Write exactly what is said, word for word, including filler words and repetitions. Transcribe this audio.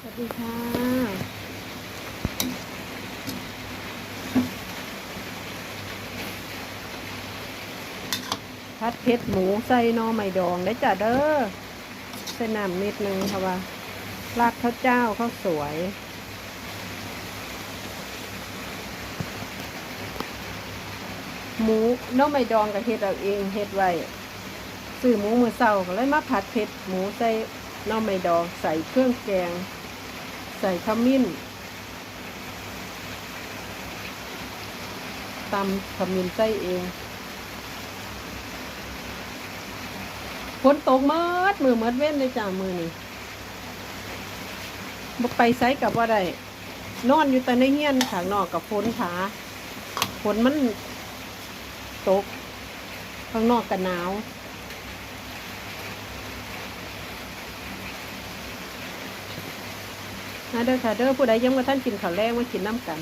สวัสดีค่ะ ผัดเผ็ดหมูใส่หน่อไม้ดองได้อจ้ะเด้อ ใส่น้ำนิดนึงค่ะว่า ราดข้าวเจ้าข้าวสวย หมูหน่อไม้ดองก็เฮ็ดเอาเอง เฮ็ดไว้ ซื้อหมูมื้อเช้าก็เลยมาผัดเผ็ดหมูใส่หน่อไม้ดอง ใส่เครื่องแกง ใส่ขมิ้น ตำขมิ้นใส่เอง ฝนตกหมดมื้อหมดเว็นเลยจ้ามื้อนี้ บ่ไปไสก็บ่ได้ นอนอยู่แต่ในเฮือน ข้างนอกก็ฝนผา ฝนมันตก ข้างนอกก็หนาว มาเด้อค่ะเด้อ ผู้ใดยังบ่ทันกินข้าวแลง มากินนำกัน